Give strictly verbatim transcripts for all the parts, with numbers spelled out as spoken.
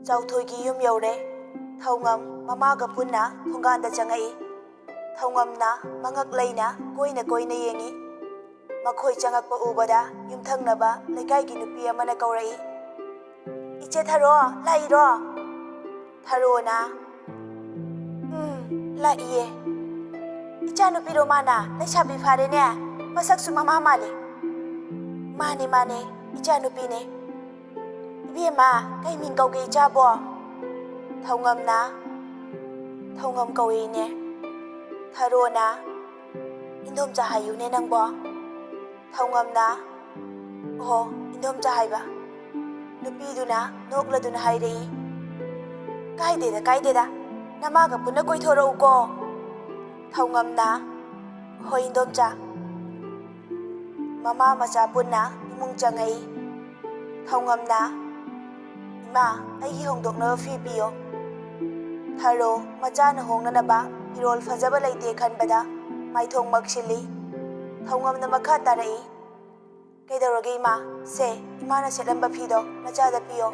ꯆꯥꯎꯊꯣꯏꯒꯤ ꯌꯨꯝ ꯌꯧꯔꯦ꯫ ꯊꯧꯉꯝ ꯃꯃꯥꯒ ꯄꯨꯟꯅ ꯊꯣꯡꯒꯥꯟꯗ ꯆꯪꯉꯛꯏ꯫ ꯊꯧꯉꯝꯅ ꯃꯉꯛ ꯂꯩꯅ ꯀꯣꯏꯅ ꯀꯣꯏꯅ ꯌꯦꯡꯉꯤ꯫ ꯃꯈꯣꯏ ꯆꯪꯉꯛꯄ ꯎꯕꯗ ꯌꯨꯝꯊꯪꯅꯕ ꯂꯩꯀꯥꯏꯒꯤ ꯅꯨꯄꯤ ꯑꯃꯅ ꯀꯧꯔꯛꯏ, "ꯏꯆꯦ ꯊꯔꯣ, ꯂꯥꯛꯏꯔꯣ?" ꯊꯔꯣꯅ, "ꯎꯝ, ꯂꯥꯛꯏꯌꯦ꯫ ꯏꯆꯥꯅꯨꯄꯤꯔꯣ ꯃꯥꯅ? ꯂꯩꯁꯥꯕꯤ ꯐꯥꯔꯦꯅꯦ꯫ ꯃꯁꯛꯁꯨ ꯃꯃꯥ ꯃꯥꯜꯂꯦ꯫" "ꯃꯥꯅꯦ, ꯃꯥꯅꯦ, ꯏꯆꯥꯅꯨꯄꯤꯅꯦ꯫" "ꯏꯕꯦꯝꯃ, ꯀꯩ ꯃꯤꯡ ꯀꯧꯒꯦ ꯏꯆꯥꯕꯣ?" ꯊꯧꯉꯝꯅ, "ꯊꯧꯉꯝ ꯀꯧꯏꯅꯦ꯫" ꯊꯔꯣꯅ, "ꯏꯟꯗꯣꯝꯆꯥ ꯍꯥꯏꯌꯨꯅꯦ ꯅꯪꯕꯣ꯫" ꯊꯧꯉꯝꯅ, "ꯑꯣꯍꯣ, ꯏꯟꯗꯣꯝꯆꯥ ꯍꯥꯏꯕ꯫" ꯅꯨꯄꯤꯗꯨꯅ ꯅꯣꯛꯂꯗꯨꯅ ꯍꯥꯏꯔꯛꯏ, "ꯀꯥꯏꯗꯦꯗ, ꯀꯥꯏꯗꯦꯗ, ꯅꯃꯥꯒ ꯄꯨꯟꯅ ꯀꯣꯏꯊꯣꯔꯛꯎꯀꯣ꯫" ꯊꯧꯉꯝꯅ, "ꯍꯣꯏ ꯏꯟꯗꯣꯝꯆꯥ꯫" ꯃꯃꯥ ꯃꯆꯥ ꯄꯨꯟꯅ ꯏꯃꯨꯡ ꯆꯪꯉꯛꯏ꯫ ꯊꯧꯉꯝꯅ, "ꯏꯃꯥ, ꯑꯩꯒꯤ ꯍꯣꯡꯗꯣꯛꯅꯕ ꯐꯤ ꯄꯤꯌꯣ꯫" ꯊꯔꯣ ꯃꯆꯥꯅ ꯍꯣꯡꯅꯅꯕ ꯐꯤꯔꯣꯜ ꯐꯖꯕ ꯂꯩꯇꯦ ꯈꯟꯕꯗ ꯃꯥꯏꯊꯣꯡ ꯃꯛꯁꯤꯜꯂꯤ꯫ ꯊꯧꯉꯝꯅ ꯃꯈꯥ ꯇꯥꯔꯛꯏ, "ꯀꯩꯗꯧꯔꯒꯦ ꯏꯃꯥ? ꯁꯦ, ꯏꯃꯥꯅ ꯁꯦꯠꯂꯝꯕ ꯐꯤꯗꯣ ꯅꯆꯥꯗ ꯄꯤꯌꯣ꯫"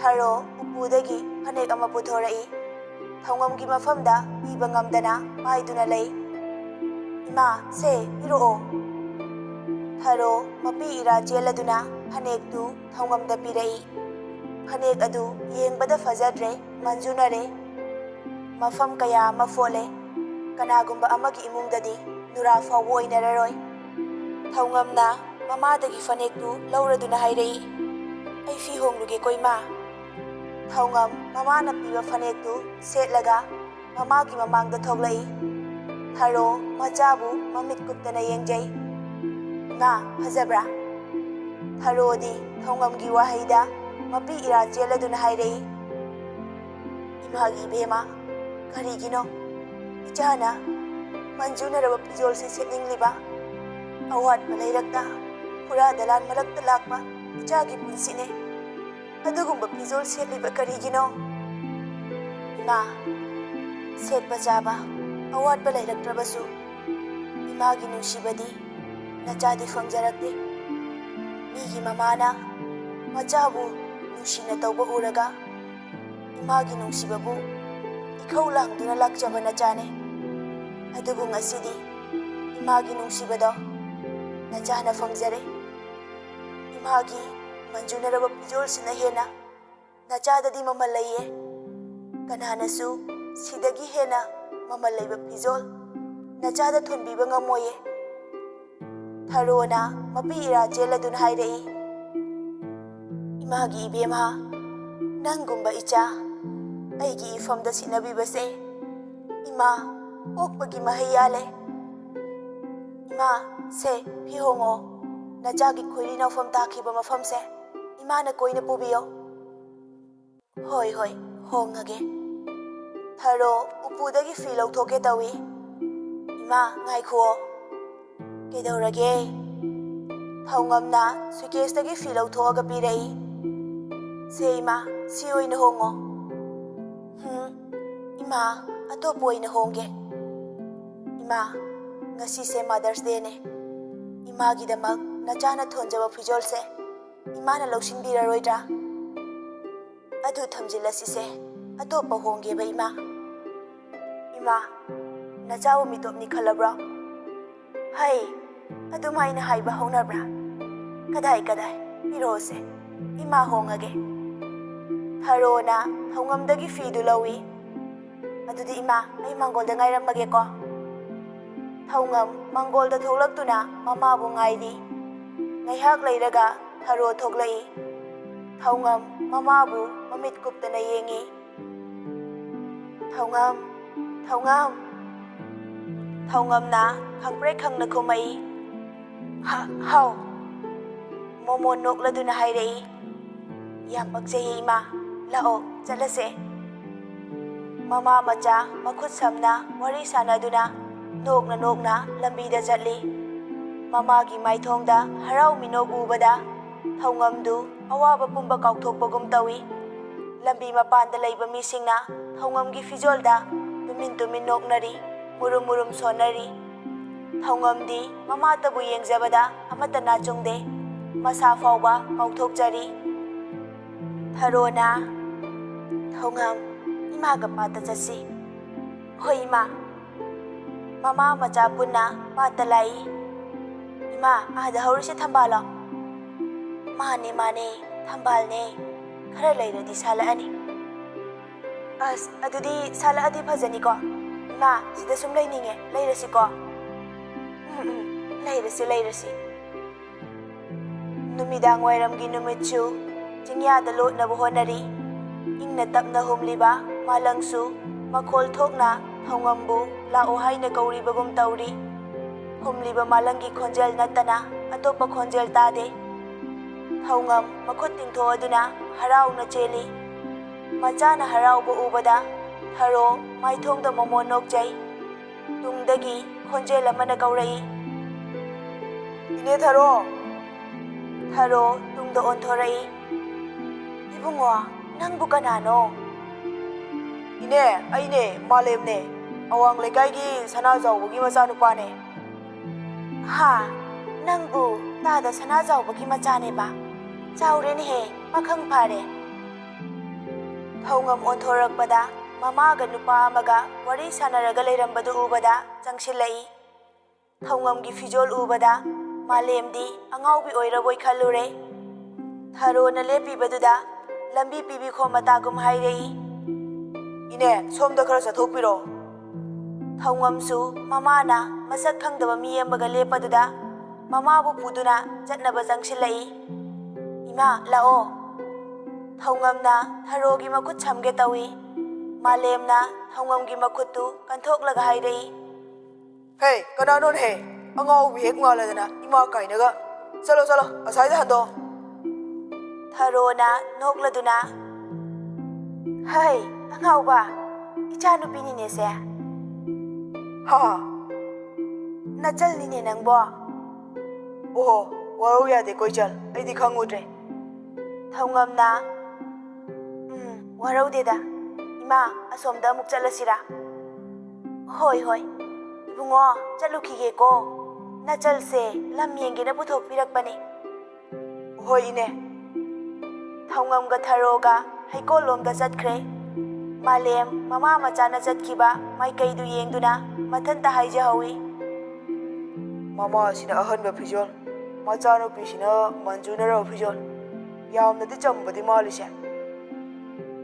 ꯊꯔꯣ ꯎꯄꯨꯗꯒꯤ ꯐꯅꯦꯛ ꯑꯃ ꯄꯨꯊꯣꯔꯛꯏ꯫ ꯊꯧꯉꯝꯒꯤ ꯃꯐꯝꯗ ꯄꯤꯕ ꯉꯝꯗꯅ ꯄꯥꯏꯗꯨꯅ ꯂꯩ꯫ "ꯏꯃꯥ, ꯁꯦ, ꯄꯤꯔꯛꯑꯣ꯫" ꯊꯔꯣ ꯃꯄꯤ ꯏꯔꯥ ꯆꯦꯜꯂꯗꯨꯅ ꯐꯅꯦꯛꯇꯨ ꯊꯧꯉꯝꯗ ꯄꯤꯔꯛꯏ꯫ ꯐꯅꯦꯛ ꯑꯗꯨ ꯌꯦꯡꯕꯗ ꯐꯖꯗ꯭ꯔꯦ, ꯃꯟꯖꯨꯅꯔꯦ꯫ ꯃꯐꯝ ꯀꯌꯥ ꯑꯃ ꯐꯣꯠꯂꯦ꯫ ꯀꯅꯥꯒꯨꯝꯕ ꯑꯃꯒꯤ ꯏꯃꯨꯡꯗꯗꯤ ꯅꯨꯔꯥ ꯐꯥꯎꯕ ꯑꯣꯏꯅꯔꯔꯣꯏ꯫ ꯊꯧꯉꯝꯅ ꯃꯃꯥꯗꯒꯤ ꯐꯅꯦꯛꯇꯨ ꯂꯧꯔꯗꯨꯅ ꯍꯥꯏꯔꯛꯏ, "ꯑꯩ ꯐꯤ ꯍꯣꯡꯂꯨꯒꯦꯀꯣ ꯏꯃꯥ꯫" ꯊꯧꯉꯝ ꯃꯃꯥꯅ ꯄꯤꯕ ꯐꯅꯦꯛꯇꯨ ꯁꯦꯠꯂꯒ ꯃꯃꯥꯒꯤ ꯃꯃꯥꯡꯗ ꯊꯣꯛꯂꯛꯏ꯫ ꯊꯔꯣ ꯃꯆꯥꯕꯨ ꯃꯃꯤꯠ ꯀꯨꯞꯇꯅ ꯌꯦꯡꯖꯩ꯫ "ꯏꯃꯥ, ꯐꯖꯕ꯭ꯔꯥ?" ꯊꯔꯣꯗꯤ ꯊꯧꯉꯝꯒꯤ ꯋꯥꯍꯩꯗ ꯃꯄꯤ ꯏꯔꯥ ꯆꯦꯜꯂꯗꯨꯅ ꯍꯥꯏꯔꯛꯏ, "ꯏꯃꯥꯒꯤ ꯏꯕꯦꯝꯃ, ꯀꯔꯤꯒꯤꯅꯣ ꯏꯆꯥꯅ ꯃꯟꯖꯨꯅꯔꯕ ꯐꯤꯖꯣꯜꯁꯤ ꯁꯦꯠꯅꯤꯡꯂꯤꯕ? ꯑꯋꯥꯠꯄ ꯂꯩꯔꯛꯇ, ꯐꯨꯔꯥ ꯗꯂꯥꯟ ꯃꯔꯛꯇ ꯂꯥꯛꯄ ꯏꯆꯥꯒꯤ ꯄꯨꯟꯁꯤꯅꯦ꯫ ꯑꯗꯨꯒꯨꯝꯕ ꯐꯤꯖꯣꯜ ꯁꯦꯠꯂꯤꯕ ꯀꯔꯤꯒꯤꯅꯣ?" "ꯏꯃꯥ, ꯁꯦꯠꯄ ꯆꯥꯕ ꯑꯋꯥꯠꯄ ꯂꯩꯔꯛꯇ꯭ꯔꯕꯁꯨ, ꯏꯃꯥꯒꯤ ꯅꯨꯡꯁꯤꯕꯗꯤ ꯅꯆꯥꯗꯤ ꯐꯪꯖꯔꯛꯇꯦ꯫ ꯃꯤꯒꯤ ꯃꯃꯥꯅ ꯃꯆꯥꯕꯨ ꯅꯨꯡꯁꯤꯅ ꯇꯧꯕ ꯎꯔꯒ ꯏꯃꯥꯒꯤ ꯅꯨꯡꯁꯤꯕꯕꯨ ꯏꯈꯧ ꯂꯥꯡꯗꯨꯅ ꯂꯥꯛꯆꯕ ꯅꯆꯥꯅꯦ꯫ ꯑꯗꯨꯕꯨ ꯉꯁꯤꯗꯤ ꯏꯃꯥꯒꯤ ꯅꯨꯡꯁꯤꯕꯗꯣ ꯅꯆꯥꯅ ꯐꯪꯖꯔꯦ꯫ ꯏꯃꯥꯒꯤ ꯃꯟꯖꯨꯅꯔꯕ ꯐꯤꯖꯣꯜꯁꯤꯅ ꯍꯦꯟꯅ ꯅꯆꯥꯗꯗꯤ ꯃꯃꯜ ꯂꯩꯌꯦ꯫ ꯀꯅꯥꯅꯁꯨ ꯁꯤꯗꯒꯤ ꯍꯦꯟꯅ ꯃꯃꯜ ꯂꯩꯕ ꯐꯤꯖꯣꯜ ꯅꯆꯥꯗ ꯊꯣꯟꯕꯤꯕ ꯉꯝꯃꯣꯏꯌꯦ꯫ ꯊꯔꯣꯅ ꯃꯄꯤ ꯏꯔꯥ ꯆꯦꯜꯂꯗꯨꯅ ꯍꯥꯏꯔꯛꯏ, "ꯏꯃꯥꯒꯤ ꯏꯕꯦꯝꯃ, ꯅꯪꯒꯨꯝꯕ ꯏꯆꯥ ꯑꯩꯒꯤ ꯏꯐꯝꯗ ꯁꯤꯟꯅꯕꯤꯕꯁꯦ ꯏꯃꯥ ꯄꯣꯛꯄꯒꯤ ꯃꯍꯩ ꯌꯥꯜꯂꯦ꯫ ꯏꯃꯥ, ꯁꯦ, ꯐꯤ ꯍꯣꯡꯉꯣ꯫ ꯅꯆꯥꯒꯤ ꯈꯣꯏꯔꯤ ꯅꯥꯎꯐꯝ ꯇꯥꯈꯤꯕ ꯃꯐꯝꯁꯦ ꯏꯃꯥꯅ ꯀꯣꯏꯅ ꯄꯨꯕꯤꯌꯣ꯫" "ꯍꯣꯏ, ꯍꯣꯏ, ꯍꯣꯡꯉꯒꯦ꯫" ꯊꯔꯣ ꯎꯄꯨꯗꯒꯤ ꯐꯤ ꯂꯧꯊꯣꯛꯀꯦ ꯇꯧꯏ꯫ "ꯏꯃꯥ, ꯉꯥꯏꯈꯨꯑꯣ꯫" "ꯀꯩꯗꯧꯔꯒꯦ?" ꯊꯧꯉꯝꯅ ꯁꯨꯏꯀꯦꯁꯇꯒꯤ ꯐꯤ ꯂꯧꯊꯣꯛꯑꯒ ꯄꯤꯔꯛꯏ꯫ "ꯁꯦ ꯏꯃꯥ, ꯁꯤ ꯑꯣꯏꯅ ꯍꯣꯡꯉꯣ꯫" "ꯍꯨꯝ, ꯏꯃꯥ, ꯑꯇꯣꯞꯄ ꯑꯣꯏꯅ ꯍꯣꯡꯒꯦ꯫" "ꯏꯃꯥ, ꯉꯁꯤꯁꯦ ꯃꯥꯗꯔꯁ ꯗꯦꯅꯦ꯫ ꯏꯃꯥꯒꯤꯗꯃꯛ ꯅꯆꯥꯅ ꯊꯣꯟꯖꯕ ꯐꯤꯖꯣꯜꯁꯦ ꯏꯃꯥꯅ ꯂꯧꯁꯤꯟꯕꯤꯔꯔꯣꯏꯗ꯭ꯔꯥ?" "ꯑꯗꯨ ꯊꯝꯖꯤꯜꯂꯁꯤꯁꯦ, ꯑꯇꯣꯞꯄ ꯍꯣꯡꯒꯦꯕ ꯏꯃꯥ꯫" "ꯏꯃꯥ, ꯅꯆꯥꯕꯨ ꯃꯤꯇꯣꯞꯅꯤ ꯈꯜꯂꯕ꯭ꯔꯣ? ꯍꯩ, ꯑꯗꯨꯃꯥꯏꯅ ꯍꯥꯏꯕ ꯍꯧꯅꯕ꯭ꯔꯥ? ꯀꯗꯥꯏ, ꯀꯗꯥꯏ, ꯄꯤꯔꯛꯑꯣꯁꯦ, ꯏꯃꯥ ꯍꯣꯡꯉꯒꯦ꯫" ꯊꯔꯣꯅ ꯊꯧꯉꯝꯗꯒꯤ ꯐꯤꯗꯨ ꯂꯧꯏ꯫ "ꯑꯗꯨꯗꯤ ꯏꯃꯥ, ꯑꯩ ꯃꯥꯡꯒꯣꯜꯗ ꯉꯥꯏꯔꯝꯃꯒꯦꯀꯣ꯫" ꯊꯧꯉꯝ ꯃꯥꯡꯒꯣꯜꯗ ꯊꯣꯛꯂꯛꯇꯨꯅ ꯃꯃꯥꯕꯨ ꯉꯥꯏꯔꯤ꯫ ꯉꯥꯏꯍꯥꯛ ꯂꯩꯔꯒ ꯊꯔꯣ ꯊꯣꯛꯂꯛꯏ꯫ ꯊꯧꯉꯝ ꯃꯃꯥꯕꯨ ꯃꯃꯤꯠ ꯀꯨꯞꯇꯅ ꯌꯦꯡꯏ꯫ "ꯊꯧꯉꯝ, ꯊꯧꯉꯝ꯫" ꯊꯧꯉꯝꯅ ꯈꯪꯄ꯭ꯔꯦꯛ ꯈꯪꯅ ꯈꯨꯝꯃꯛꯏ꯫ "ꯍ-, ꯍꯥꯎ꯫" ꯃꯣꯃꯣ ꯅꯣꯛꯂꯗꯨꯅ ꯍꯥꯏꯔꯛꯏ꯫ "ꯌꯥꯝ ꯄꯛꯆꯩꯌꯦ ꯏꯃꯥ, ꯂꯥꯛꯑꯣ ꯆꯠꯂꯁꯦ꯫" ꯃꯃꯥ ꯃꯆꯥ ꯃꯈꯨꯠ ꯁꯝꯅ ꯋꯥꯔꯤ ꯁꯥꯟꯅꯗꯨꯅ ꯅꯣꯛꯅ ꯅꯣꯛꯅ ꯂꯝꯕꯤꯗ ꯆꯠꯂꯤ꯫ ꯃꯃꯥꯒꯤ ꯃꯥꯏꯊꯣꯡꯗ ꯍꯔꯥꯎ ꯃꯤꯅꯣꯛ ꯎꯕꯗ ꯊꯧꯉꯝꯗꯨ ꯑꯋꯥꯕ ꯄꯨꯝꯕ ꯀꯥꯎꯊꯣꯛꯄꯒꯨꯝ ꯇꯧꯏ꯫ ꯂꯝꯕꯤ ꯃꯄꯥꯟꯗ ꯂꯩꯕ ꯃꯤꯁꯤꯡꯅ ꯊꯧꯉꯝꯒꯤ ꯐꯤꯖꯣꯜꯗ ꯇꯨꯃꯤꯟ ꯇꯨꯃꯤꯟ ꯅꯣꯛꯅꯔꯤ, ꯃꯨꯔꯨꯝ ꯃꯨꯔꯨꯝ ꯁꯣꯟꯅꯔꯤ꯫ ꯊꯧꯉꯝꯗꯤ ꯃꯃꯥꯇꯕꯨ ꯌꯦꯡꯖꯕꯗ ꯑꯃꯠꯇ ꯅꯥꯆꯨꯡꯗꯦ, ꯃꯁꯥ ꯐꯥꯎꯕ ꯀꯥꯎꯊꯣꯛꯆꯔꯤ꯫ ꯊꯔꯣꯅ, "ꯊꯧꯉꯝ, ꯏꯃꯥꯒ ꯄꯥꯠꯇ ꯆꯠꯁꯤ꯫" "ꯍꯣꯏ ꯏꯃꯥ꯫" ꯃꯃꯥ ꯃꯆꯥ ꯄꯨꯟꯅ ꯄꯥꯠꯇ ꯂꯥꯛꯏ꯫ "ꯏꯃꯥ, ꯑꯥꯗ ꯍꯧꯔꯤꯁꯦ ꯊꯝꯕꯥꯜꯂꯣ?" "ꯃꯥꯅꯦ, ꯃꯥꯅꯦ, ꯊꯝꯕꯥꯜꯅꯦ꯫ ꯈꯔ ꯂꯩꯔꯗꯤ ꯁꯥꯠꯂꯛꯑꯅꯤ꯫" "ꯑꯁ, ꯑꯗꯨꯗꯤ ꯁꯥꯠꯂꯛꯑꯗꯤ ꯐꯖꯅꯤꯀꯣ? ꯏꯃꯥ, ꯁꯤꯗ ꯁꯨꯝ ꯂꯩꯅꯤꯡꯉꯦ, ꯂꯩꯔꯁꯤꯀꯣ?" "ꯎꯝ, ꯎꯝ, ꯂꯩꯔꯁꯤ, ꯂꯩꯔꯁꯤ꯫" ꯅꯨꯃꯤꯗꯥꯡ ꯋꯥꯏꯔꯝꯒꯤ ꯅꯨꯃꯤꯠꯁꯨ ꯆꯤꯡꯌꯥꯗ ꯂꯣꯠꯅꯕ ꯍꯣꯠꯅꯔꯤ꯫ ꯏꯪꯅ ꯇꯞꯅ ꯍꯨꯝꯂꯤꯕ ꯃꯥꯂꯪꯁꯨ ꯃꯈꯣꯜ ꯊꯣꯛꯅ ꯊꯧꯉꯝꯕꯨ ꯂꯥꯛꯑꯣ ꯍꯥꯏꯅ ꯀꯧꯔꯤꯕꯒꯨꯝ ꯇꯧꯔꯤ꯫ ꯍꯨꯝꯂꯤꯕ ꯃꯥꯂꯪꯒꯤ ꯈꯣꯟꯖꯦꯜ ꯅꯠꯇꯅ ꯑꯇꯣꯞꯄ ꯈꯣꯟꯖꯦꯜ ꯇꯥꯗꯦ꯫ ꯊꯧꯉꯝ ꯃꯈꯨꯠ ꯇꯤꯡꯊꯣꯛꯑꯗꯨꯅ ꯍꯔꯥꯎꯅ ꯆꯦꯜꯂꯤ꯫ ꯃꯆꯥꯅ ꯍꯔꯥꯎꯕ ꯎꯕꯗ ꯊꯔꯣ ꯃꯥꯏꯊꯣꯡꯗ ꯃꯣꯃꯣꯟ ꯅꯣꯛꯆꯩ꯫ ꯇꯨꯡꯗꯒꯤ ꯈꯣꯟꯖꯦꯜ ꯑꯃꯅ ꯀꯧꯔꯛꯏ, "ꯏꯅꯦ ꯊꯔꯣ!" ꯊꯔꯣ ꯇꯨꯡꯗ ꯑꯣꯟꯊꯣꯔꯛꯏ꯫ "ꯏꯕꯨꯡꯉꯣ, ꯅꯪꯕꯨ ꯀꯅꯥꯅꯣ?" "ꯏꯅꯦ, ꯑꯩꯅꯦ, ꯃꯥꯂꯦꯝꯅꯦ, ꯑꯋꯥꯡ ꯂꯩꯀꯥꯏꯒꯤ ꯁꯅꯥꯖꯥꯎꯕꯒꯤ ꯃꯆꯥꯅꯨꯄꯥꯅꯦ꯫" "ꯍꯥ, ꯅꯪꯕꯨ ꯇꯥꯗ ꯁꯅꯥꯖꯥꯎꯕꯒꯤ ꯃꯆꯥꯅꯦꯕ? ꯆꯥꯎꯔꯦꯅꯦꯍꯦ, ꯄꯥꯈꯪ ꯐꯥꯔꯦ꯫" ꯊꯧꯉꯝ ꯑꯣꯟꯊꯣꯔꯛꯄꯗ ꯃꯃꯥꯒ ꯅꯨꯄꯥ ꯑꯃꯒ ꯋꯥꯔꯤ ꯁꯥꯟꯅꯔꯒ ꯂꯩꯔꯝꯕꯗꯨ ꯎꯕꯗ ꯆꯪꯁꯤꯜꯂꯛꯏ꯫ ꯊꯧꯉꯝꯒꯤ ꯐꯤꯖꯣꯜ ꯎꯕꯗ ꯃꯥꯂꯦꯝꯗꯤ ꯑꯉꯥꯎꯕꯤ ꯑꯣꯏꯔꯕꯣꯏ ꯈꯜꯂꯨꯔꯦ꯫ ꯊꯔꯣꯅ ꯂꯦꯞꯄꯤꯕꯗꯨꯗ ꯂꯝꯕꯤ ꯄꯤꯕꯤ ꯈꯣꯝ ꯃꯇꯥꯒꯨꯝ ꯍꯥꯏꯔꯛꯏ, "ꯏꯅꯦ, ꯁꯣꯝꯗ ꯈꯔ ꯆꯠꯊꯣꯛꯄꯤꯔꯣ꯫" ꯊꯧꯉꯝꯁꯨ ꯃꯃꯥꯅ ꯃꯁꯛ ꯈꯪꯗꯕ ꯃꯤ ꯑꯃꯒ ꯂꯦꯞꯄꯗꯨꯗ ꯃꯃꯥꯕꯨ ꯄꯨꯗꯨꯅ ꯆꯠꯅꯕ ꯆꯪꯁꯤꯜꯂꯛꯏ꯫ "ꯏꯃꯥ, ꯂꯥꯛꯑꯣ꯫" ꯊꯧꯉꯝꯅ ꯊꯔꯣꯒꯤ ꯃꯈꯨꯠ ꯁꯝꯒꯦ ꯇꯧꯏ꯫ ꯃꯥꯂꯦꯝꯅ ꯊꯧꯉꯝꯒꯤ ꯃꯈꯨꯠꯇꯨ ꯀꯟꯊꯣꯛꯂꯒ ꯍꯥꯏꯔꯛꯏ, "ꯍꯦ, ꯀꯅꯥꯅꯣꯅꯦꯍꯦ? ꯑꯉꯥꯎꯕꯤ ꯍꯦꯛ ꯃꯥꯜꯂꯗꯅ ꯏꯃꯥ ꯀꯥꯏꯅꯒ꯫ ꯆꯠꯂꯣ, ꯆꯠꯂꯣ, ꯑꯁ꯭ꯋꯥꯏꯗ ꯍꯟꯗꯣ꯫" ꯊꯔꯣꯅ ꯅꯣꯛꯂꯗꯨꯅ, "ꯍꯩ, ꯑꯉꯥꯎꯕ, ꯏꯆꯥꯅꯨꯄꯤꯅꯤꯅꯦꯁꯦ꯫ ꯍꯥ, ꯅꯆꯜꯅꯤꯅꯦ ꯅꯪꯕꯣ꯫ ꯑꯣꯍꯣ, ꯋꯥꯔꯧ ꯌꯥꯗꯦꯀꯣ ꯏꯆꯜ, ꯑꯩꯗꯤ ꯈꯪꯉꯨꯗ꯭ꯔꯦ꯫" ꯊꯧꯉꯝꯅ, "ꯎꯝ, ꯋꯥꯔꯧꯗꯦꯗ꯫ ꯏꯃꯥ, ꯑꯁꯣꯝꯗ ꯑꯃꯨꯛ ꯆꯠꯂꯁꯤꯔꯥ?" "ꯍꯣꯏ, ꯍꯣꯏ꯫ ꯏꯕꯨꯡꯉꯣ, ꯆꯠꯂꯨꯈꯤꯒꯦꯀꯣ꯫ ꯅꯆꯜꯁꯦ ꯂꯝ ꯌꯦꯡꯒꯦꯅ ꯄꯨꯊꯣꯛꯄꯤꯔꯛꯄꯅꯤ꯫" "ꯍꯣꯏ, ꯏꯅꯦ꯫" ꯊꯧꯉꯝꯒ ꯊꯔꯣꯒ ꯍꯩꯀꯣꯜꯂꯣꯝꯗ ꯆꯠꯈ꯭ꯔꯦ꯫ ꯃꯥꯂꯦꯝ ꯃꯃꯥ ꯃꯆꯥꯅ ꯆꯠꯈꯤꯕ ꯃꯥꯏꯀꯩꯗꯨ ꯌꯦꯡꯗꯨꯅ ꯃꯊꯟꯇ ꯍꯥꯏꯖꯍꯧꯏ, "ꯃꯃꯥꯁꯤꯅ ꯑꯍꯟꯕ ꯐꯤꯖꯣꯜ, ꯃꯆꯥꯅꯨꯄꯤꯁꯤꯅ ꯃꯟꯖꯨꯅꯔꯕ ꯐꯤꯖꯣꯜ꯫ ꯌꯥꯝꯅꯗꯤ ꯆꯝꯕꯗꯤ ꯃꯥꯜꯂꯤꯁꯦ꯫"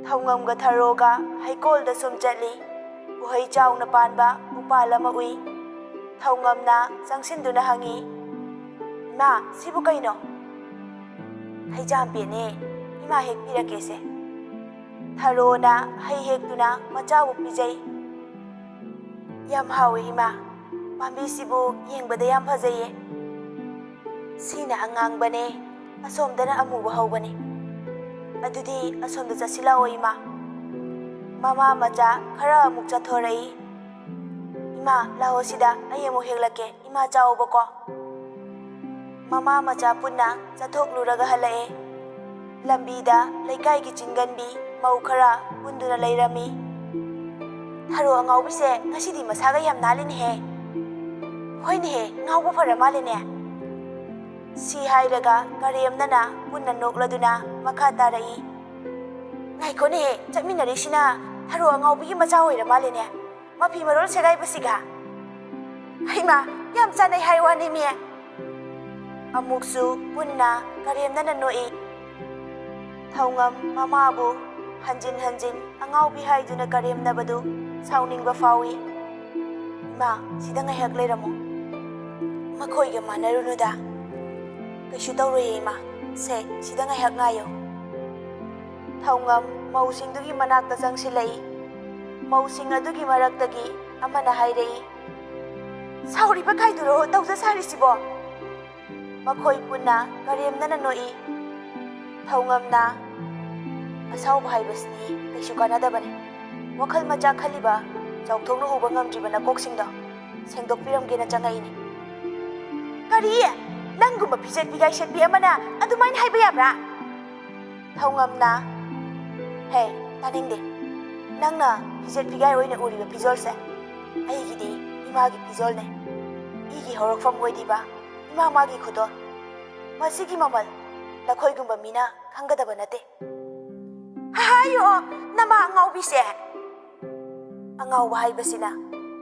ꯊꯧꯉꯝꯒ ꯊꯔꯣꯒ ꯍꯩꯀꯣꯜꯗ ꯁꯨꯝ ꯆꯠꯂꯤ꯫ ꯎꯍꯩ ꯆꯥꯎꯅ ꯄꯥꯟꯕ ꯎꯄꯥꯜ ꯑꯃ ꯎꯏ꯫ ꯊꯧꯉꯝꯅ ꯆꯪꯁꯤꯟꯗꯨꯅ ꯍꯪꯉꯤ, "ꯏꯃꯥ, ꯁꯤꯕꯨ ꯀꯩꯅꯣ?" "ꯍꯩꯖꯥꯝꯄꯦꯟꯅꯦ, ꯏꯃꯥ ꯍꯦꯛꯄꯤꯔꯛꯀꯦꯁꯦ꯫" ꯊꯔꯣꯅ ꯍꯩ ꯍꯦꯛꯇꯨꯅ ꯃꯆꯥꯕꯨ ꯄꯤꯖꯩ꯫ "ꯌꯥꯝ ꯍꯥꯎꯏ ꯏꯃꯥ, ꯄꯥꯝꯕꯤꯁꯤꯕꯨ ꯌꯦꯡꯕꯗ ꯌꯥꯝ ꯐꯖꯩꯌꯦ꯫ ꯁꯤꯅ ꯑꯉꯥꯡꯕꯅꯦ, ꯑꯁꯣꯝꯗꯅ ꯑꯃꯨꯕ ꯍꯧꯕꯅꯦ꯫ ꯑꯗꯨꯗꯤ ꯑꯁꯣꯝꯗ ꯆꯠꯁꯤ ꯂꯥꯛꯑꯣ ꯏꯃꯥ꯫" ꯃꯃꯥ ꯃꯆꯥ ꯈꯔ ꯑꯃꯨꯛ ꯆꯠꯊꯣꯔꯛꯏ꯫ "ꯏꯃꯥ, ꯂꯥꯛꯑꯣ ꯁꯤꯗ, ꯑꯩ ꯑꯃꯨꯛ ꯍꯦꯛꯂꯛꯀꯦ, ꯏꯃꯥ ꯆꯥꯎꯕꯀꯣ꯫" ꯃꯃꯥ ꯃꯆꯥ ꯄꯨꯟꯅ ꯆꯠꯊꯣꯛꯂꯨꯔꯒ ꯍꯜꯂꯛꯑꯦ꯫ ꯂꯝꯕꯤꯗ ꯂꯩꯀꯥꯏꯒꯤ ꯆꯤꯡꯒꯟꯕꯤ ꯃꯧ ꯈꯔ ꯄꯨꯟꯗꯨꯅ ꯂꯩꯔꯝꯃꯤ꯫ "ꯊꯔꯣ ꯑꯉꯥꯎꯕꯤꯁꯦ ꯉꯁꯤꯗꯤ ꯃꯁꯥꯒ ꯌꯥꯝ ꯅꯥꯜꯂꯤꯅꯦꯍꯦ꯫ ꯍꯣꯏꯅꯦꯍꯦ, ꯉꯥꯎꯕ ꯐꯔ ꯃꯥꯜꯂꯦꯅꯦ꯫" ꯁꯤ ꯍꯥꯏꯔꯒ ꯀꯔꯦꯝꯅꯅ ꯄꯨꯟꯅ ꯅꯣꯛꯂꯗꯨꯅ ꯃꯈꯥ ꯇꯥꯔꯛꯏ, "ꯉꯥꯏꯈꯣꯅꯦꯍꯦ, ꯆꯠꯃꯤꯟꯅꯔꯤꯁꯤꯅ ꯊꯔꯣ ꯑꯉꯥꯎꯕꯤꯒꯤ ꯃꯆꯥ ꯑꯣꯏꯔ ꯃꯥꯜꯂꯦꯅꯦ, ꯃꯐꯤ ꯃꯔꯣꯜ ꯁꯦꯒꯥꯏꯕꯁꯤꯒ꯫ ꯍꯩꯃꯥ, ꯌꯥꯝ ꯆꯥꯟꯅꯩ ꯍꯥꯏ ꯋꯥꯅꯤꯃꯤ꯫" ꯑꯃꯨꯛꯁꯨ ꯄꯨꯟꯅ ꯀꯔꯦꯝꯅꯅ ꯅꯣꯛꯏ꯫ ꯊꯧꯉꯝ ꯃꯃꯥꯕꯨ ꯍꯟꯖꯤꯟ ꯍꯟꯖꯤꯟ ꯑꯉꯥꯎꯕꯤ ꯍꯥꯏꯗꯨꯅ ꯀꯔꯦꯝꯅꯕꯗꯨ ꯁꯥꯎꯅꯤꯡꯕ ꯐꯥꯎꯏ꯫ "ꯏꯃꯥ, ꯁꯤꯗ ꯉꯥꯏꯍꯥꯛ ꯂꯩꯔꯝꯃꯨ꯫ ꯃꯈꯣꯏꯒ ꯃꯥꯟꯅꯔꯨꯅꯨꯗ꯫" "ꯀꯩꯁꯨ ꯇꯧꯔꯣꯏꯌꯦ ꯏꯃꯥ꯫ ꯁꯦ, ꯁꯤꯗ ꯉꯥꯏꯍꯥꯛ ꯉꯥꯏꯌꯨ꯫" ꯊꯧꯉꯝ ꯃꯧꯁꯤꯡꯗꯨꯒꯤ ꯃꯅꯥꯛꯇ ꯆꯪꯁꯤꯜꯂꯛꯏ꯫ ꯃꯧꯁꯤꯡ ꯑꯗꯨꯒꯤ ꯃꯔꯛꯇꯒꯤ ꯑꯃꯅ ꯍꯥꯏꯔꯛꯏ, "ꯁꯥꯎꯔꯤꯕ ꯀꯥꯏꯗꯨꯔꯣ ꯇꯧꯖ ꯁꯥꯔꯤꯁꯤꯕꯣ?" ꯃꯈꯣꯏ ꯄꯨꯟꯅ ꯀꯔꯦꯝꯅꯅ ꯅꯣꯛꯏ꯫ ꯊꯧꯉꯝꯅ, "ꯑꯁꯥꯎꯕ ꯍꯥꯏꯕꯁꯤꯗꯤ ꯀꯩꯁꯨ ꯀꯥꯟꯅꯗꯕꯅꯤ꯫ ꯋꯥꯈꯜ ꯃꯆꯥ ꯈꯜꯂꯤꯕ, ꯆꯥꯎꯊꯣꯛꯅ ꯎꯕ ꯉꯝꯗ꯭ꯔꯤꯕ ꯅꯀꯣꯛꯁꯤꯡꯗꯣ ꯁꯦꯡꯗꯣꯛꯄꯤꯔꯝꯒꯦꯅ ꯆꯪꯉꯛꯏꯅꯤ꯫" "ꯀꯔꯤ? ꯅꯪꯒꯨꯝꯕ ꯐꯤꯖꯦꯠ ꯐꯤꯒꯥꯏ ꯁꯦꯠꯄꯤ ꯑꯃꯅ ꯑꯗꯨꯃꯥꯏꯅ ꯍꯥꯏꯕ ꯌꯥꯕ꯭ꯔꯥ?" ꯊꯧꯉꯝꯅ, "ꯍꯦ, ꯇꯥꯅꯤꯡꯗꯦ꯫ ꯅꯪꯅ ꯐꯤꯖꯦꯠ ꯐꯤꯒꯥꯏ ꯑꯣꯏꯅ ꯎꯔꯤꯕ ꯐꯤꯖꯣꯜꯁꯦ ꯑꯩꯒꯤꯗꯤ ꯏꯃꯥꯒꯤ ꯐꯤꯖꯣꯜꯅꯦ꯫ ꯏꯒꯤ ꯍꯧꯔꯛꯐꯝ ꯑꯣꯏꯔꯤꯕ ꯏꯃꯥ ꯃꯥꯒꯤ ꯈꯨꯗꯣꯜ꯫ ꯃꯁꯤꯒꯤ ꯃꯃꯜ ꯅꯈꯣꯏꯒꯨꯝꯕ ꯃꯤꯅ ꯈꯪꯒꯗꯕ ꯅꯠꯇꯦ꯫ ꯍꯥꯏꯌꯣ, ꯅꯃꯥ ꯑꯉꯥꯎꯕꯤꯁꯦ꯫ ꯑꯉꯥꯎꯕ ꯍꯥꯏꯕꯁꯤꯅ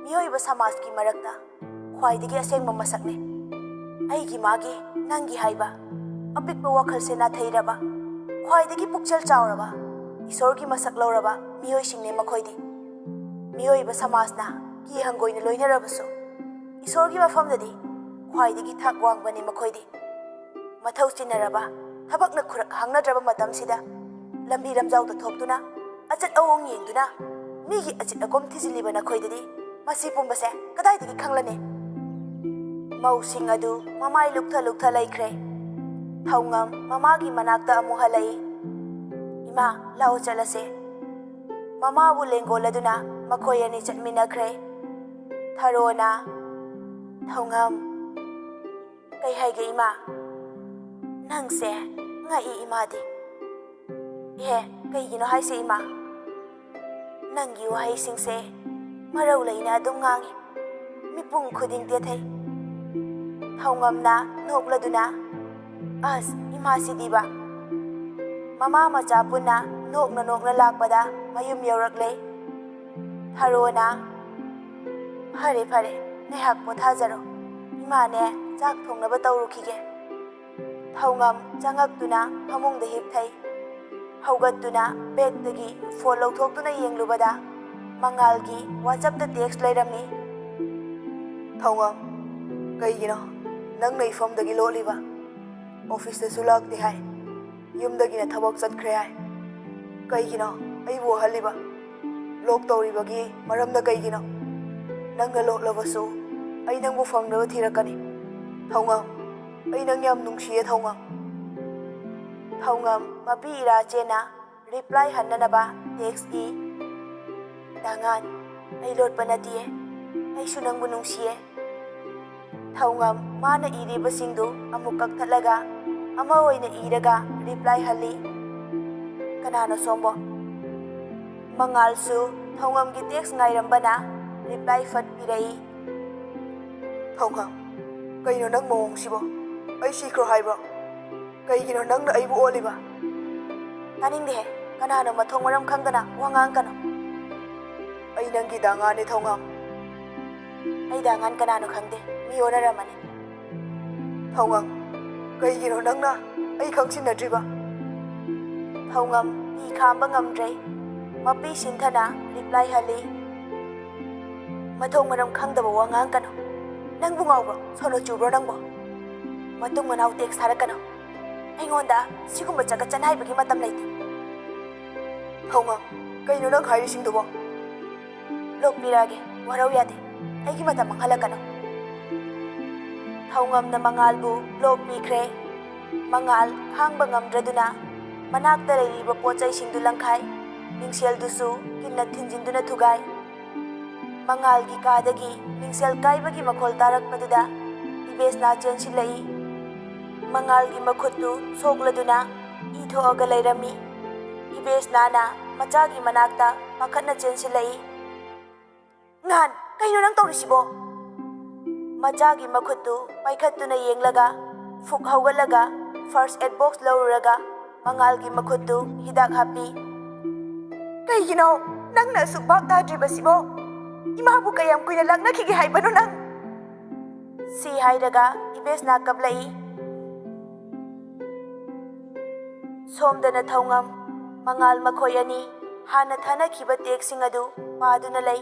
ꯃꯤꯑꯣꯏꯕ ꯁꯃꯥꯖꯀꯤ ꯃꯔꯛꯇ ꯈ꯭ꯋꯥꯏꯗꯒꯤ ꯑꯁꯦꯡꯕ ꯃꯁꯛꯅꯤ꯫ ꯑꯩꯒꯤ, ꯃꯥꯒꯤ, ꯅꯪꯒꯤ ꯍꯥꯏꯕ ꯑꯄꯤꯛꯄ ꯋꯥꯈꯜꯁꯦ ꯅꯥꯊꯩꯔꯕ, ꯈ꯭ꯋꯥꯏꯗꯒꯤ ꯄꯨꯛꯆꯦꯜ ꯆꯥꯎꯔꯕ, ꯏꯁꯣꯔꯒꯤ ꯃꯁꯛ ꯂꯧꯔꯕ ꯃꯤꯑꯣꯏꯁꯤꯡꯅꯦ ꯃꯈꯣꯏꯗꯤ꯫ ꯃꯤꯑꯣꯏꯕ ꯁꯃꯥꯖꯅ ꯀꯤ ꯍꯪꯒꯣꯏꯅ ꯂꯣꯏꯅꯔꯕꯁꯨ, ꯏꯁꯣꯔꯒꯤ ꯃꯐꯝꯗꯗꯤ ꯈ꯭ꯋꯥꯏꯗꯒꯤ ꯊꯥꯛ ꯋꯥꯡꯕꯅꯤ ꯃꯈꯣꯏꯗꯤ꯫ ꯃꯊꯧ ꯆꯤꯟꯅꯔꯕ, ꯊꯕꯛꯅ ꯈꯨꯔꯛ ꯍꯥꯡꯅꯗ꯭ꯔꯕ ꯃꯇꯝꯁꯤꯗ, ꯂꯝꯕꯤ ꯂꯝꯖꯥꯎꯗ ꯊꯣꯛꯇꯨꯅ, ꯑꯆꯠ ꯑꯑꯣꯡ ꯌꯦꯡꯗꯨꯅ, ꯃꯤꯒꯤ ꯑꯆꯤꯠ ꯑꯀꯣꯝ ꯊꯤꯖꯤꯜꯂꯤꯕ ꯅꯈꯣꯏꯗꯗꯤ ꯃꯁꯤ ꯄꯨꯝꯕꯁꯦ ꯀꯗꯥꯏꯗꯒꯤ ꯈꯪꯂꯅꯤ? ꯃꯧꯁꯤꯡ ꯑꯗꯨ ꯃꯃꯥꯏ ꯂꯨꯛꯊ ꯂꯨꯛꯊ ꯂꯩꯈ꯭ꯔꯦ꯫ ꯊꯧꯉꯝ ꯃꯃꯥꯒꯤ ꯃꯅꯥꯛꯇ ꯑꯃꯨꯛ ꯍꯜꯂꯛꯏ꯫ "ꯏꯃꯥ, ꯂꯥꯛꯑꯣ ꯆꯠꯂꯁꯦ꯫" ꯃꯃꯥꯕꯨ ꯂꯦꯡꯒꯣꯜꯂꯗꯨꯅ ꯃꯈꯣꯏ ꯑꯅꯤ ꯆꯠꯃꯤꯟꯅꯈ꯭ꯔꯦ꯫ ꯊꯔꯣꯅ, "ꯊꯧꯉꯝ, ꯀꯩ ꯍꯥꯏꯒꯦ ꯏꯃꯥ? ꯅꯪꯁꯦ ꯉꯛꯏ ꯏꯃꯥꯗꯤ꯫" "ꯏꯍꯦ, ꯀꯩꯒꯤꯅꯣ ꯍꯥꯏꯁꯦ ꯏꯃꯥ? ꯅꯪꯒꯤ ꯋꯥꯍꯩꯁꯤꯡꯁꯦ ꯃꯔꯧ ꯂꯩꯅ ꯑꯗꯨꯝ ꯉꯥꯡꯉꯤ꯫ ꯃꯤꯄꯨꯝ ꯈꯨꯗꯤꯡ ꯇꯦꯊꯩ꯫" ꯊꯧꯉꯝꯅ ꯅꯣꯛꯂꯗꯨꯅ, "ꯑꯁ, ꯏꯃꯥꯁꯤꯗꯤꯕ!" ꯃꯃꯥ ꯃꯆꯥ ꯄꯨꯟꯅ ꯅꯣꯛꯅ ꯅꯣꯛꯅ ꯂꯥꯛꯄꯗ ꯃꯌꯨꯝ ꯌꯧꯔꯛꯂꯦ꯫ ꯊꯔꯣꯅ, "ꯐꯔꯦ, ꯐꯔꯦ, ꯉꯥꯏꯍꯥꯛ ꯄꯣꯊꯥꯖꯔꯣ꯫ ꯏꯃꯥꯅꯦ ꯆꯥꯛ ꯊꯣꯡꯅꯕ ꯇꯧꯔꯨꯈꯤꯒꯦ꯫" ꯊꯧꯉꯝ ꯆꯪꯉꯛꯇꯨꯅ ꯐꯃꯨꯡꯗ ꯍꯤꯞꯊꯩ꯫ ꯍꯧꯒꯠꯇꯨꯅ ꯕꯦꯒꯇꯒꯤ ꯐꯣꯟ ꯂꯧꯊꯣꯛꯇꯨꯅ ꯌꯦꯡꯂꯨꯕꯗ ꯃꯉꯥꯜꯒꯤ WhatsAppꯇ text ꯂꯩꯔꯝꯃꯤ꯫ "ꯊꯧꯉꯝ, ꯀꯩꯒꯤꯅꯣ ꯅꯪꯅ ꯏꯐꯝꯗꯒꯤ ꯂꯣꯠꯂꯤꯕ? ꯑꯣꯐꯤꯁꯇꯁꯨ ꯂꯥꯛꯇꯦ ꯍꯥꯏ, ꯌꯨꯝꯗꯒꯤꯅ ꯊꯕꯛ ꯆꯠꯈ꯭ꯔꯦ ꯍꯥꯏ꯫ ꯀꯩꯒꯤꯅꯣ ꯑꯩꯕꯨ ꯋꯥꯍꯜꯂꯤꯕ? ꯕ꯭ꯂꯣꯛ ꯇꯧꯔꯤꯕꯒꯤ ꯃꯔꯝꯅ ꯀꯩꯒꯤꯅꯣ? ꯅꯪꯅ ꯂꯣꯠꯂꯕꯁꯨ ꯑꯩ ꯅꯪꯕꯨ ꯐꯪꯅꯕ ꯊꯤꯔꯛꯀꯅꯤ꯫ ꯊꯧꯉꯝ, ꯑꯩ ꯅꯪ ꯌꯥꯝ ꯅꯨꯡꯁꯤꯌꯦ, ꯊꯧꯉꯝ꯫" ꯊꯧꯉꯝ ꯃꯄꯤ ꯏꯔꯥ ꯆꯦꯟꯅ reply ꯍꯟꯅꯅꯕ text ꯏ꯫ "ꯗꯥꯉꯥꯟ, ꯑꯩ ꯂꯣꯠꯄ ꯅꯠꯇꯤꯌꯦ, ꯑꯩꯁꯨ ꯅꯪꯕꯨ ꯅꯨꯡꯁꯤꯌꯦ꯫" ꯊꯧꯉꯝ ꯃꯥꯅ ꯏꯔꯤꯕꯁꯤꯡꯗꯨ ꯑꯃꯨꯛ ꯀꯛꯊꯠꯂꯒ ꯑꯃ ꯑꯣꯏꯅ ꯏꯔꯒ reply ꯍꯜꯂꯤ꯫ "ꯀꯅꯥꯅꯣ ꯁꯣꯝꯕꯣ?" ꯃꯉꯥꯜꯁꯨ ꯊꯧꯉꯝꯒꯤ text ꯉꯥꯏꯔꯝꯕꯅ reply ꯐꯠ ꯄꯤꯔꯛꯏ꯫ "ꯊꯧꯉꯝ, ꯀꯩꯅꯣ ꯅꯪ ꯃꯑꯣꯡꯁꯤꯕꯣ? ꯑꯩ ꯁꯤꯈ꯭ꯔꯣ ꯍꯥꯏꯕ꯭ꯔꯣ?" ꯀꯩꯒꯤꯅꯣ ꯅꯪꯅ ꯑꯩꯕꯨ ꯑꯣꯠꯂꯤꯕ? ꯇꯥꯅꯤꯡꯗꯦꯍꯦ꯫ ꯀꯅꯥꯅꯣ ꯃꯊꯣꯡ ꯃꯔꯝ ꯈꯪꯗꯅ ꯋꯥ ꯉꯥꯡꯀꯅꯣ꯫ ꯑꯩ ꯅꯪꯒꯤ ꯗꯥꯉꯥꯅꯦ, ꯊꯧꯉꯝ꯫ ꯑꯩ ꯗꯥꯉꯥꯟ ꯀꯅꯥꯅꯣ ꯈꯪꯗꯦ꯫ ꯃꯤ ꯑꯣꯟꯅꯔꯝꯃꯅꯤ꯫ ꯊꯧꯉꯝ, ꯀꯩꯒꯤꯅꯣ ꯅꯪꯅ ꯑꯩ ꯈꯪꯁꯤꯟꯅꯗ꯭ꯔꯤꯕ? ꯊꯧꯉꯝ ꯄꯤ ꯈꯥꯝꯕ ꯉꯝꯗ꯭ꯔꯦ꯫ ꯃꯄꯤ ꯁꯤꯟꯊꯅ ꯔꯤꯄ꯭ꯂꯥꯏ ꯍꯜꯂꯤ꯫ ꯃꯊꯣꯡ ꯃꯔꯝ ꯈꯪꯗꯕ ꯋꯥ ꯉꯥꯡꯀꯅꯨ꯫ ꯅꯪꯕꯨ ꯉꯥꯎꯕ꯭ꯔꯣ? ꯁꯣꯅꯣ ꯆꯨꯕ꯭ꯔꯣ ꯅꯪꯕꯣ? ꯃꯇꯨꯡ ꯃꯅꯥꯎ ꯇꯦꯛꯁ ꯊꯥꯔꯛꯀꯅꯨ꯫ ꯑꯩꯉꯣꯟꯗ ꯁꯤꯒꯨꯝꯕ ꯆꯒꯠ ꯆꯅꯥꯏꯕꯒꯤ ꯃꯇꯝ ꯂꯩꯇꯦ꯫ ꯊꯧꯉꯝ, ꯀꯩꯅꯣ ꯅꯪ ꯍꯥꯏꯔꯤꯁꯤꯡꯗꯨꯕꯣ? ꯕ꯭ꯂꯣꯛ ꯄꯤꯔꯛꯑꯒꯦ, ꯋꯥꯔꯧ ꯌꯥꯗꯦ꯫ ꯑꯩꯒꯤ ꯃꯇꯝ ꯃꯥꯡꯍꯜꯂꯛꯀꯅꯨ꯫ ꯊꯧꯉꯝꯅ ꯃꯉꯥꯜꯕꯨ ꯕ꯭ꯂꯣꯛ ꯄꯤꯈ꯭ꯔꯦ꯫ ꯃꯉꯥꯜ ꯈꯥꯡꯕ ꯉꯝꯗ꯭ꯔꯗꯨꯅ ꯃꯅꯥꯛꯇ ꯂꯩꯔꯤꯕ ꯄꯣꯠ ꯆꯩꯁꯤꯡꯗꯨ ꯂꯪꯈꯥꯏ, ꯃꯤꯡꯁꯦꯜꯗꯨꯁꯨ ꯀꯤꯟꯅ ꯊꯤꯟꯖꯤꯟꯗꯨꯅ ꯊꯨꯒꯥꯏ꯫ ꯃꯉꯥꯜꯒꯤ ꯀꯥꯗꯒꯤ ꯃꯤꯡꯁꯦꯜ ꯀꯥꯏꯕꯒꯤ ꯃꯈꯣꯜ ꯇꯥꯔꯛꯄꯗꯨꯗ ꯏꯕꯦꯁꯅꯥ ꯆꯦꯟꯁꯤꯜꯂꯛꯏ꯫ ꯃꯉꯥꯜꯒꯤ ꯃꯈꯨꯠꯇꯨ ꯁꯣꯛꯂꯗꯨꯅ ꯏ ꯊꯣꯛꯑꯒ ꯂꯩꯔꯝꯃꯤ꯫ ꯏꯕꯦꯁꯅꯥꯅ ꯃꯆꯥꯒꯤ ꯃꯅꯥꯛꯇ ꯄꯥꯈꯠꯅ ꯆꯦꯟꯁꯤꯜꯂꯛꯏ꯫ ꯉꯥꯟ, ꯀꯩꯅꯣ ꯅꯪ ꯇꯧꯔꯤꯁꯤꯕꯣ? ꯃꯆꯥꯒꯤ ꯃꯈꯨꯠꯇꯨ ꯄꯥꯏꯈꯠꯇꯨꯅ ꯌꯦꯡꯂꯒ ꯐꯨꯛ ꯍꯧꯒꯠꯂꯒ ꯐꯥꯔꯁ ꯑꯦꯗ ꯕꯣꯛꯁ ꯂꯧꯔꯨꯔꯒ ꯃꯉꯥꯜꯒꯤ ꯃꯈꯨꯠꯇꯨ ꯍꯤꯗꯥꯛ ꯍꯥꯞꯄꯤ꯫ ꯀꯩꯒꯤꯅꯣ ꯅꯪꯅ ꯑꯁꯨꯛ ꯚꯥꯞ ꯇꯥꯗ꯭ꯔꯤꯕꯁꯤꯕꯣ? ꯏꯃꯥꯕꯨ ꯀꯌꯥꯝ ꯀꯨꯏꯅ ꯂꯥꯛꯅꯈꯤꯒꯦ ꯍꯥꯏꯕꯅꯣ ꯅꯪ? ꯁꯤ ꯍꯥꯏꯔꯒ ꯏꯕꯦꯁꯅꯥ ꯀꯞꯂꯛꯏ꯫ ꯁꯣꯝꯗꯅ ꯊꯧꯉꯝ, ꯃꯉꯥꯜ ꯃꯈꯣꯏ ꯑꯅꯤ ꯍꯥꯟꯅ ꯊꯥꯅꯈꯤꯕ ꯇꯦꯛꯁꯁꯤꯡ ꯑꯗꯨ ꯄꯥꯗꯨꯅ ꯂꯩ꯫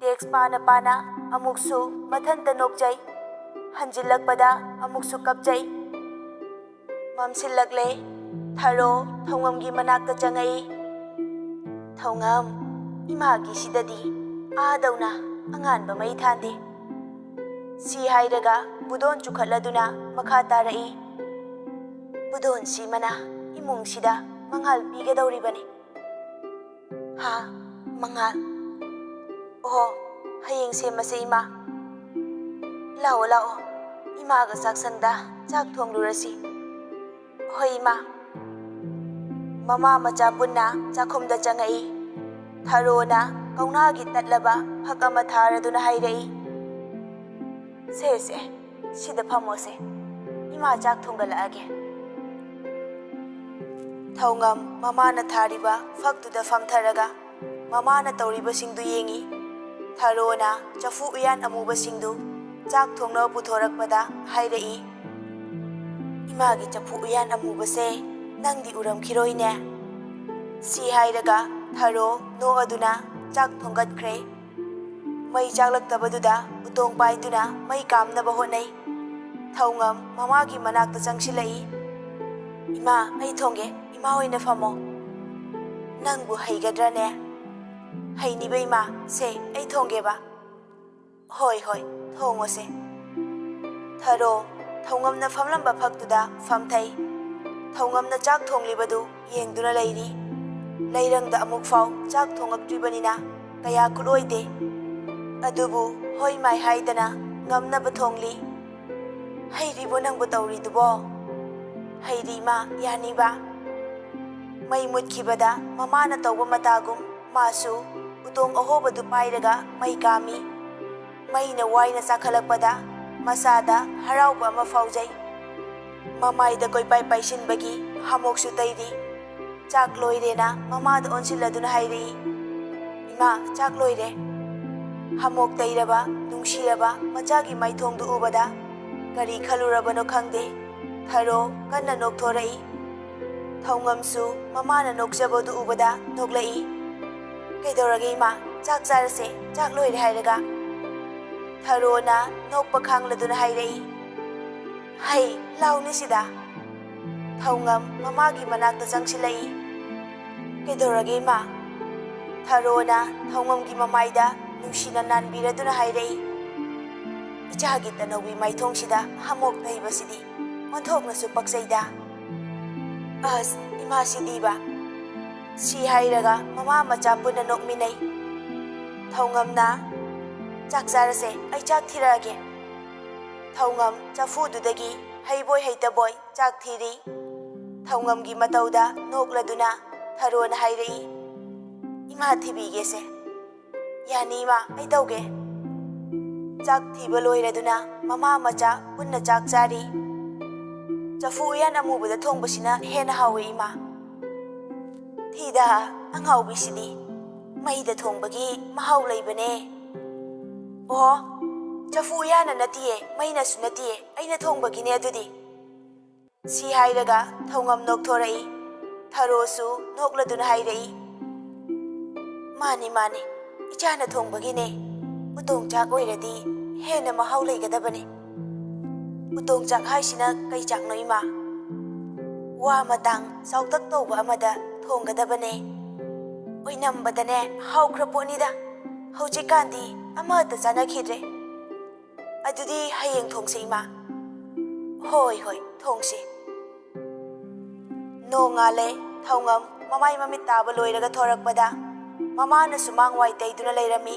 ꯇꯦꯛꯁ ꯄꯥꯅ ꯄꯥꯅ ꯑꯃꯨꯛꯁꯨ ꯃꯊꯟꯇ ꯅꯣꯛꯆꯩ, ꯍꯟꯖꯤꯜꯂꯛꯄꯗ ꯑꯃꯨꯛꯁꯨ ꯀꯞꯆꯩ꯫ ꯃꯝꯁꯤꯜꯂꯛꯂꯦ꯫ ꯊꯔꯣ ꯊꯧꯉꯝꯒꯤ ꯃꯅꯥꯛꯇ ꯆꯪꯉꯛꯏ꯫ "ꯊꯧꯉꯝ, ꯏꯃꯥꯒꯤꯁꯤꯗꯗꯤ ꯑꯥꯗꯧꯅ ꯑꯉꯥꯟꯕ ꯃꯩ ꯊꯥꯟꯗꯦ꯫" ꯁꯤ ꯍꯥꯏꯔꯒ ꯕꯨꯗꯣꯟ ꯆꯨꯈꯠꯂꯗꯨꯅ ꯃꯈꯥ ꯇꯥꯔꯛꯏ꯫ "ꯕꯨꯗꯣꯟ ꯁꯤꯃꯅ ꯏꯃꯨꯡꯁꯤꯗ ꯃꯉꯥꯜ ꯄꯤꯒꯗꯧꯔꯤꯕꯅꯤ꯫" "ꯍꯥ, ꯃꯉꯥꯜ? ꯑꯣꯍꯣ, ꯍꯌꯦꯡ ꯁꯦꯝꯃꯁꯦ, ꯏꯃꯥ꯫ ꯂꯥꯛꯑꯣ, ꯂꯥꯛꯑꯣ, ꯏꯃꯥꯒ ꯆꯥꯛꯁꯪꯗ ꯆꯥꯛ ꯊꯣꯡꯂꯨꯔꯁꯤ꯫" "ꯍꯣꯏ, ꯏꯃꯥ꯫" ꯃꯃꯥ ꯃꯆꯥ ꯄꯨꯟꯅ ꯆꯥꯛꯈꯨꯝꯗ ꯆꯪꯉꯛꯏ꯫ ꯊꯔꯣꯅ ꯀꯧꯅꯥꯒꯤ ꯇꯠꯂꯕ ꯐꯛ ꯑꯃ ꯊꯥꯔꯗꯨꯅ ꯍꯥꯏꯔꯛꯏ, "ꯁꯦ, ꯁꯦ, ꯁꯤꯗ ꯐꯝꯃꯣꯁꯦ꯫ ꯏꯃꯥ ꯆꯥꯛ ꯊꯣꯡꯒꯠꯂꯛꯑꯒꯦ꯫" ꯊꯧꯉꯝ ꯃꯃꯥꯅ ꯊꯥꯔꯤꯕ ꯐꯛꯇꯨꯗ ꯐꯝꯊꯔꯒ ꯃꯃꯥꯅ ꯇꯧꯔꯤꯕꯁꯤꯡꯗꯨ ꯌꯦꯡꯏ꯫ ꯊꯔꯣꯅ ꯆꯐꯨ ꯎꯌꯥꯟ ꯑꯃꯨꯕꯁꯤꯡꯗꯨ ꯆꯥꯛ ꯊꯣꯡꯅꯕ ꯄꯨꯊꯣꯔꯛꯄꯗ ꯍꯥꯏꯔꯛꯏ, "ꯏꯃꯥꯒꯤ ꯆꯐꯨ ꯎꯌꯥꯟ ꯑꯃꯨꯕꯁꯦ ꯅꯪꯗꯤ ꯎꯔꯝꯈꯤꯔꯣꯏꯅꯦ?" ꯁꯤ ꯍꯥꯏꯔꯒ ꯊꯔꯣ ꯅꯣꯛꯑꯗꯨꯅ ꯆꯥꯛ ꯊꯣꯡꯒꯠꯈ꯭ꯔꯦ꯫ ꯃꯩ ꯆꯥꯛꯂꯛꯇꯕꯗꯨꯗ ꯎꯇꯣꯡ ꯄꯥꯏꯗꯨꯅ ꯃꯩ ꯀꯥꯝꯅꯕ ꯍꯣꯠꯅꯩ꯫ ꯊꯧꯉꯝ ꯃꯃꯥꯒꯤ ꯃꯅꯥꯛꯇ ꯆꯪꯁꯤꯜꯂꯛꯏ꯫ "ꯏꯃꯥ, ꯑꯩ ꯊꯣꯡꯒꯦ, ꯏꯃꯥ ꯑꯣꯏꯅ ꯐꯝꯃꯣ꯫" "ꯅꯪꯕꯨ ꯍꯩꯒꯗ꯭ꯔꯅꯦ?" "ꯍꯩꯅꯤꯕ ꯏꯃꯥ, ꯁꯦ, ꯑꯩ ꯊꯣꯡꯒꯦꯕ꯫" "ꯍꯣꯏ, ꯍꯣꯏ, ꯊꯣꯡꯉꯣꯁꯦ꯫" ꯊꯔꯣ ꯊꯧꯉꯝꯅ ꯐꯝꯂꯝꯕ ꯐꯛꯇꯨꯗ ꯐꯝꯊꯩ꯫ ꯊꯧꯉꯝꯅ ꯆꯥꯛ ꯊꯣꯡꯂꯤꯕꯗꯨ ꯌꯦꯡꯗꯨꯅ ꯂꯩꯔꯤ꯫ ꯂꯩꯔꯪꯗ ꯑꯃꯨꯛ ꯐꯥꯎ ꯆꯥꯛ ꯊꯣꯡꯉꯛꯇ꯭ꯔꯤꯕꯅꯤꯅ ꯀꯌꯥ ꯈꯨꯠꯂꯣꯏꯗꯦ꯫ ꯑꯗꯨꯕꯨ ꯍꯣꯏ ꯃꯥꯏ ꯍꯥꯏꯗꯅ ꯉꯝꯅꯕ ꯊꯣꯡꯂꯤ꯫ "ꯍꯩꯔꯤꯕꯣ ꯅꯪꯕꯨ ꯇꯧꯔꯤꯗꯨꯕꯣ?" "ꯍꯩꯔꯤ ꯏꯃꯥ, ꯌꯥꯅꯤꯕ꯫" ꯃꯩ ꯃꯨꯠꯈꯤꯕꯗ ꯃꯃꯥꯅ ꯇꯧꯕ ꯃꯇꯥꯒꯨꯝ ꯃꯥꯁꯨ ꯎꯇꯣꯡ ꯑꯍꯣꯕꯗꯨ ꯄꯥꯏꯔꯒ ꯃꯩ ꯀꯥꯝꯃꯤ꯫ ꯃꯩꯅ ꯋꯥꯏꯅ ꯆꯥꯈꯠꯂꯛꯄꯗ ꯃꯁꯥꯗ ꯍꯔꯥꯎꯕ ꯑꯃ ꯐꯥꯎꯖꯩ꯫ ꯃꯃꯥꯏꯗ ꯀꯣꯏꯄꯥꯏ ꯄꯥꯏꯁꯤꯟꯕꯒꯤ ꯍꯥꯃꯣꯛꯁꯨ ꯇꯩꯔꯤ꯫ ꯆꯥꯛ ꯂꯣꯏꯔꯦꯅ ꯃꯃꯥꯗ ꯑꯣꯟꯁꯤꯜꯂꯗꯨꯅ ꯍꯥꯏꯔꯛꯏ, "ꯏꯃꯥ, ꯆꯥꯛ ꯂꯣꯏꯔꯦ꯫" ꯍꯥꯃꯣꯛ ꯇꯩꯔꯕ, ꯅꯨꯡꯁꯤꯔꯕ ꯃꯆꯥꯒꯤ ꯃꯥꯏꯊꯣꯡꯗꯨ ꯎꯕꯗ ꯀꯔꯤ ꯈꯜꯂꯨꯔꯕꯅꯣ ꯈꯪꯗꯦ, ꯊꯔꯣ ꯀꯟꯅ ꯅꯣꯛꯊꯣꯔꯛꯏ꯫ ꯊꯧꯉꯝꯁꯨ ꯃꯃꯥꯅ ꯅꯣꯛꯆꯕꯗꯨ ꯎꯕꯗ ꯅꯣꯛꯂꯛꯏ꯫ "ꯀꯩꯗꯧꯔꯒꯦ ꯏꯃꯥ? ꯆꯥꯛ ꯆꯥꯔꯁꯦ, ꯆꯥꯛ ꯂꯣꯏꯔꯦ ꯍꯥꯏꯔꯒ꯫" ꯊꯔꯣꯅ ꯅꯣꯛꯄ ꯈꯥꯡꯂꯗꯨꯅ ꯍꯥꯏꯔꯛꯏ, "ꯍꯩ, ꯂꯥꯎꯅꯦ ꯁꯤꯗ꯫" ꯊꯧꯉꯝ ꯃꯃꯥꯒꯤ ꯃꯅꯥꯛꯇ ꯆꯪꯁꯤꯜꯂꯛꯏ꯫ "ꯀꯩꯗꯧꯔꯒꯦ ꯏꯃꯥ?" ꯊꯔꯣꯅ ꯊꯧꯉꯝꯒꯤ ꯃꯃꯥꯏꯗ ꯅꯨꯡꯁꯤꯅ ꯅꯥꯟꯕꯤꯔꯗꯨꯅ ꯍꯥꯏꯔꯛꯏ, "ꯏꯆꯥꯒꯤ ꯇꯅꯧꯒꯤ ꯃꯥꯏꯊꯣꯡꯁꯤꯗ ꯍꯥꯃꯣꯛ ꯇꯩꯕꯁꯤꯗꯤ ꯑꯣꯟꯊꯣꯛꯅꯁꯨ ꯄꯛꯆꯩꯗ꯫" "ꯑꯁ, ꯏꯃꯥꯁꯤꯗꯤꯕ!" ꯁꯤ ꯍꯥꯏꯔꯒ ꯃꯃꯥ ꯃꯆꯥ ꯄꯨꯟꯅ ꯅꯣꯛꯃꯤꯟꯅꯩ꯫ ꯊꯧꯉꯝꯅ, "ꯆꯥꯛ ꯆꯥꯔꯁꯦ, ꯑꯩ ꯆꯥꯛ ꯊꯤꯔꯛꯑꯒꯦ꯫" ꯊꯧꯉꯝ ꯆꯐꯨꯗꯨꯗꯒꯤ ꯍꯩꯕꯣꯏ ꯍꯩꯇꯕꯣꯏ ꯆꯥꯛ ꯊꯤꯔꯤ꯫ ꯊꯧꯉꯝꯒꯤ ꯃꯇꯧꯗ ꯅꯣꯛꯂꯗꯨꯅ ꯊꯔꯣꯅ ꯍꯥꯏꯔꯛꯏ, "ꯏꯃꯥ ꯊꯤꯕꯤꯒꯦꯁꯦ꯫" "ꯌꯥꯅꯤ ꯏꯃꯥ, ꯑꯩ ꯇꯧꯒꯦ꯫" ꯆꯥꯛ ꯊꯤꯕ ꯂꯣꯏꯔꯗꯨꯅ ꯃꯃꯥ ꯃꯆꯥ ꯄꯨꯟꯅ ꯆꯥꯛ ꯆꯥꯔꯤ꯫ "ꯆꯐꯨ ꯎꯌꯥꯟ ꯑꯃꯨꯕꯗ ꯊꯣꯡꯕꯁꯤꯅ ꯍꯦꯟꯅ ꯍꯥꯎꯋꯦ ꯏꯃꯥ꯫ ꯊꯤꯗ, ꯑꯉꯥꯎꯕꯤꯁꯤꯗꯤ꯫ ꯃꯩꯗ ꯊꯣꯡꯕꯒꯤ ꯃꯍꯥꯎ ꯂꯩꯕꯅꯦ꯫ ꯑꯣ, ꯆꯐꯨ ꯎꯌꯥꯟꯅ ꯅꯠꯇꯤꯌꯦ, ꯃꯩꯅꯁꯨ ꯅꯠꯇꯤꯌꯦ, ꯑꯩꯅ ꯊꯣꯡꯕꯒꯤꯅꯦ ꯑꯗꯨꯗꯤ꯫ ꯁꯤ ꯍꯥꯏꯔꯒ ꯊꯧꯉꯝ ꯅꯣꯛꯊꯣꯔꯛꯏ꯫ ꯊꯔꯣꯁꯨ ꯅꯣꯛꯂꯗꯨꯅ ꯍꯥꯏꯔꯛꯏ, "ꯃꯥꯅꯤ, ꯃꯥꯅꯤ, ꯏꯆꯥꯅ ꯊꯣꯡꯕꯒꯤꯅꯦ꯫ ꯎꯇꯣꯡ ꯆꯥꯛ ꯑꯣꯏꯔꯗꯤ ꯍꯦꯟꯅ ꯃꯍꯥꯎ ꯂꯩꯒꯗꯕꯅꯤ꯫" "ꯎꯇꯣꯡ ꯆꯥꯛ ꯍꯥꯏꯁꯤꯅ ꯀꯩ ꯆꯥꯛꯅꯣ, ꯏꯃꯥ?" "ꯋꯥ ꯃꯇꯥꯡ ꯆꯥꯎꯇꯛ ꯇꯧꯕ ꯑꯃꯗ ꯊꯣꯡꯒꯗꯕꯅꯦ꯫ ꯑꯣꯏꯅꯝꯕꯗꯅꯦ ꯍꯥꯎꯈ꯭ꯔ ꯄꯣꯠꯅꯤꯗ꯫ ꯍꯧꯖꯤꯛꯀꯥꯟꯗꯤ ꯑꯃꯠꯇ ꯆꯥꯅꯈꯤꯗ꯭ꯔꯦ꯫ ꯑꯗꯨꯗꯤ ꯍꯌꯦꯡ ꯊꯣꯡꯁꯦ, ꯏꯃꯥ꯫" "ꯍꯣꯏ, ꯍꯣꯏ, ꯊꯣꯡꯁꯤ꯫" ꯅꯣꯡꯉꯥꯜꯂꯦ꯫ ꯊꯧꯉꯝ ꯃꯃꯥꯏ ꯃꯃꯤꯠ ꯇꯥꯕ ꯂꯣꯏꯔꯒ ꯊꯣꯔꯛꯄꯗ ꯃꯃꯥꯅ ꯁꯨꯃꯥꯡ ꯋꯥꯏ ꯇꯩꯗꯨꯅ ꯂꯩꯔꯝꯃꯤ꯫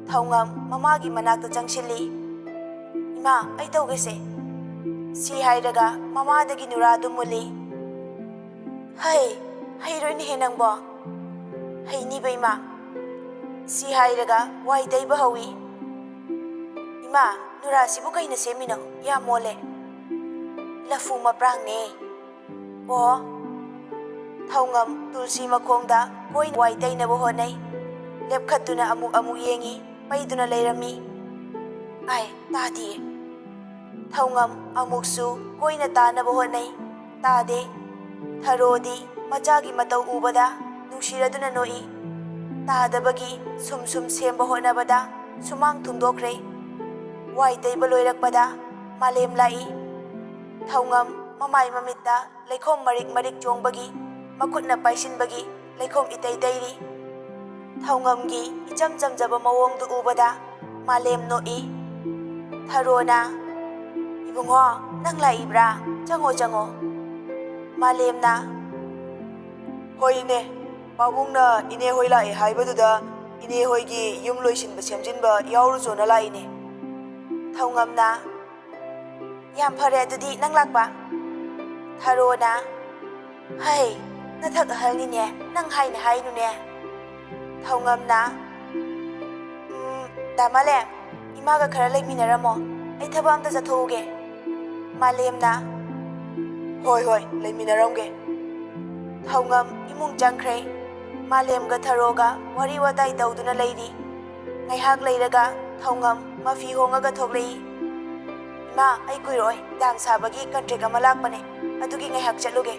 ꯊꯧꯉꯝ ꯃꯃꯥꯒꯤ ꯃꯅꯥꯛꯇ ꯆꯪꯁꯤꯜꯂꯤ꯫ "ꯏꯃꯥ, ꯑꯩ ꯇꯧꯒꯦꯁꯦ꯫" ꯁꯤ ꯍꯥꯏꯔꯒ ꯃꯃꯥꯗꯒꯤ ꯅꯨꯔꯥꯗꯨ ꯃꯨꯜꯂꯤ꯫ "ꯍꯩ, ꯍꯩꯔꯣꯏꯅꯦꯍꯦ ꯅꯪꯕꯣ꯫" "ꯍꯩꯅꯤꯕ, ꯏꯃꯥ꯫" ꯁꯤ ꯍꯥꯏꯔꯒ ꯋꯥꯏ ꯇꯩꯕ ꯍꯧꯏ꯫ "ꯏꯃꯥ, ꯅꯨꯔꯥꯁꯤꯕꯨ ꯀꯩꯅ ꯁꯦꯝꯃꯤꯅꯣ? ꯌꯥꯝ ꯃꯣꯜꯂꯦ꯫" "ꯂꯐꯨ ꯃꯄ꯭ꯔꯥꯡꯅꯦ꯫" "ꯑꯣ꯫" ꯊꯧꯉꯝ ꯇꯨꯜꯁꯤ ꯃꯈꯣꯡꯗ ꯀꯣꯏꯅ ꯋꯥꯏ ꯇꯩꯅꯕ ꯍꯣꯠꯅꯩ꯫ ꯂꯦꯞꯈꯠꯇꯨꯅ ꯑꯃꯨꯛ ꯑꯃꯨꯛ ꯌꯦꯡꯏ, ꯄꯩꯗꯨꯅ ꯂꯩꯔꯝꯃꯤ꯫ "ꯑꯥꯏ, ꯇꯥꯗꯤꯌꯦ꯫" ꯊꯧꯉꯝ ꯑꯃꯨꯛꯁꯨ ꯀꯣꯏꯅ ꯇꯥꯅꯕ ꯍꯣꯠꯅꯩ, ꯇꯥꯗꯦ꯫ ꯊꯔꯣꯗꯤ ꯃꯆꯥꯒꯤ ꯃꯇꯧ ꯎꯕꯗ ꯅꯨꯡꯁꯤꯔꯗꯨꯅ ꯅꯣꯛꯏ꯫ ꯇꯥꯗꯕꯒꯤ ꯁꯨꯝ ꯁꯨꯝ ꯁꯦꯝꯕ ꯍꯣꯠꯅꯕꯗ ꯁꯨꯃꯥꯡ ꯊꯨꯡꯗꯣꯛꯈ꯭ꯔꯦ꯫ ꯋꯥꯏ ꯇꯩꯕ ꯂꯣꯏꯔꯛꯄꯗ ꯃꯥꯂꯦꯝ ꯂꯥꯛꯏ꯫ ꯊꯧꯉꯝ ꯃꯃꯥꯏ ꯃꯃꯤꯠꯇ ꯂꯩꯈꯣꯝ ꯃꯔꯤꯛ ꯃꯔꯤꯛ ꯆꯣꯡꯕꯒꯤ, ꯃꯈꯨꯠꯅ ꯄꯥꯏꯁꯤꯟꯕꯒꯤ ꯂꯩꯈꯣꯝ ꯏꯇꯩ ꯇꯩꯔꯤ꯫ ꯊꯧꯉꯝꯒꯤ ꯏꯆꯝ ꯆꯝꯖꯕ ꯃꯑꯣꯡꯗꯨ ꯎꯕꯗ ꯃꯥꯂꯦꯝ ꯅꯣꯛꯏ꯫ ꯊꯔꯣꯅ, "ꯏꯕꯨꯡꯉꯣ, ꯅꯪ ꯂꯥꯛꯏꯕ꯭ꯔꯥ? ꯆꯪꯉꯣ, ꯆꯪꯉꯣ꯫" ꯃꯥꯂꯦꯝꯅ, "ꯍꯣꯏ ꯏꯅꯦ, ꯄꯥꯕꯨꯡꯅ ꯏꯅꯦ ꯍꯣꯏ ꯂꯥꯛꯑꯦ ꯍꯥꯏꯕꯗꯨꯗ ꯏꯅꯦ ꯍꯣꯏꯒꯤ ꯌꯨꯝ ꯂꯣꯏꯁꯤꯟꯕ ꯁꯦꯝꯖꯤꯟꯕ ꯌꯥꯎꯔꯨꯆꯣꯅ ꯂꯥꯛꯏꯅꯦ꯫" ꯊꯧꯉꯝꯅ, "ꯌꯥꯝ ꯐꯔꯦ ꯑꯗꯨꯗꯤ ꯅꯪ ꯂꯥꯛꯄ꯫" ꯊꯔꯣꯅ, "ꯍꯩ, ꯅꯊꯛ ꯑꯍꯜꯅꯤꯅꯦ, ꯅꯪ ꯍꯥꯏꯅ ꯍꯥꯏꯅꯨꯅꯦ꯫" ꯊꯧꯉꯝꯅ, "ꯎꯝ, ꯗꯥ ꯃꯥꯂꯦꯝ, ꯏꯃꯥꯒ ꯈꯔ ꯂꯩꯃꯤꯟꯅꯔꯝꯃꯣ, ꯑꯩ ꯊꯕꯛ ꯑꯝꯇ ꯆꯠꯊꯣꯛꯎꯒꯦ꯫" ꯃꯥꯂꯦꯝꯅ, "ꯍꯣꯏ, ꯍꯣꯏ, ꯂꯩꯃꯤꯟꯅꯔꯝꯒꯦ꯫" ꯊꯧꯉꯝ ꯏꯃꯨꯡ ꯆꯪꯈ꯭ꯔꯦ꯫ ꯃꯥꯂꯦꯝꯒ ꯊꯔꯣꯒ ꯋꯥꯔꯤ ꯋꯥꯇꯥꯏ ꯇꯧꯗꯨꯅ ꯂꯩꯔꯤ꯫ ꯉꯥꯏꯍꯥꯛ ꯂꯩꯔꯒ ꯊꯧꯉꯝ ꯃꯐꯤ ꯍꯣꯡꯉꯒ ꯊꯣꯛꯂꯛꯏ꯫ "ꯏꯃꯥ, ꯑꯩ ꯀꯨꯏꯔꯣꯏ, ꯗꯥꯝ ꯁꯥꯕꯒꯤ ꯀꯟꯇ꯭ꯔꯦꯛ ꯑꯃ ꯂꯥꯛꯄꯅꯦ, ꯑꯗꯨꯒꯤ ꯉꯥꯏꯍꯥꯛ ꯆꯠꯂꯨꯒꯦ꯫"